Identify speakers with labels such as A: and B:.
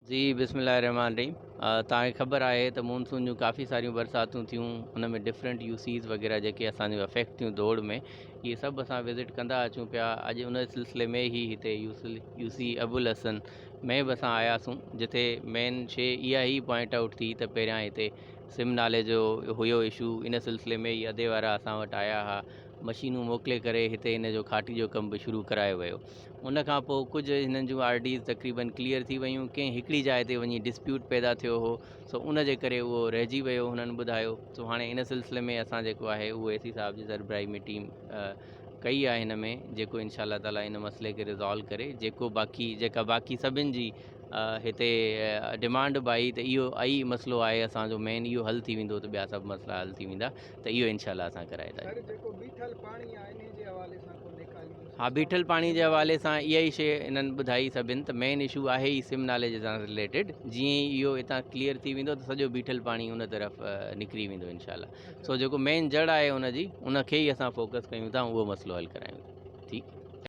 A: جي بسم الله الرحمٰن الرحيم توهان کي خبر آهي ته مونسون جون ڪافي ساريون برساتون ٿيون ان ۾ ڊفرنٽ يو سيز وغيره جيڪي اسان جون افيڪٽ ٿيون دوڙ ۾ اهي سڀ اسان وزٽ ڪندا اچون پيا اڄ ان سلسلي ۾ ئي هتي يو سي ابوالحسن ۾ به اسان آياسون جتي مين شي اها ئي پوائنٽ آئوٽ ٿي ته پهريان هتي سم نالي جو هيو اشو ان سلسلي ۾ ئي ادي وارا اسان وٽ آيا ها مشينون موڪلي ڪري هتي ان جو کاٽي جو ڪم به شروع ڪرايو ويو ان کان پوء ڪجهه هنن جون آر ڊيز تقريبن ڪليئر ٿي ويون ڪنهن هڪڙي جاء تي وڃي ڊسپيوٽ پيدا ٿيو هو سو ان جي ڪري اهو رهجي ويو هنن ٻڌايو سو هاڻي ان سلسلي ۾ اسان جيڪو آهي اهو اي سي صاحب جي سربراهي ۾ ٽيم ڪئي آهي هن ۾ جيڪو انشاء الله تعالي ان مسئلي کي ريزالو ڪري جيڪو باقي جيڪا باقي سڀن جي هتي ڊمانڊ به آئي ته اهو ئي مسئلو آهي اسان جو مين اهو حل ٿي ويندو ته ٻيا سڀ مسئلا حل ٿي ويندا ته اهو انشاء الله اسان ڪرائي ٿا
B: سر جيڪو بيٺل پاڻي آهي انهي جي حوالي سان ڪو نيڪالي جو
A: ها بيٺل پاڻي جي حوالي سان اها ئي شيء انهن ٻڌائي سڀن ته مين اشو آهي ئي سم نالي جي سان رليٽيڊ جيئن ئي اهو هتان ڪليئر ٿي ويندو ته سڄو بيٺل پاڻي ان طرف نڪري ويندو انشاء الله سو جيڪو مين جڙ آهي ان جي ان کي ئي اسان فوڪس ڪيون ٿا اهو مسئلو حل ڪرايون ٿا ٺيڪ.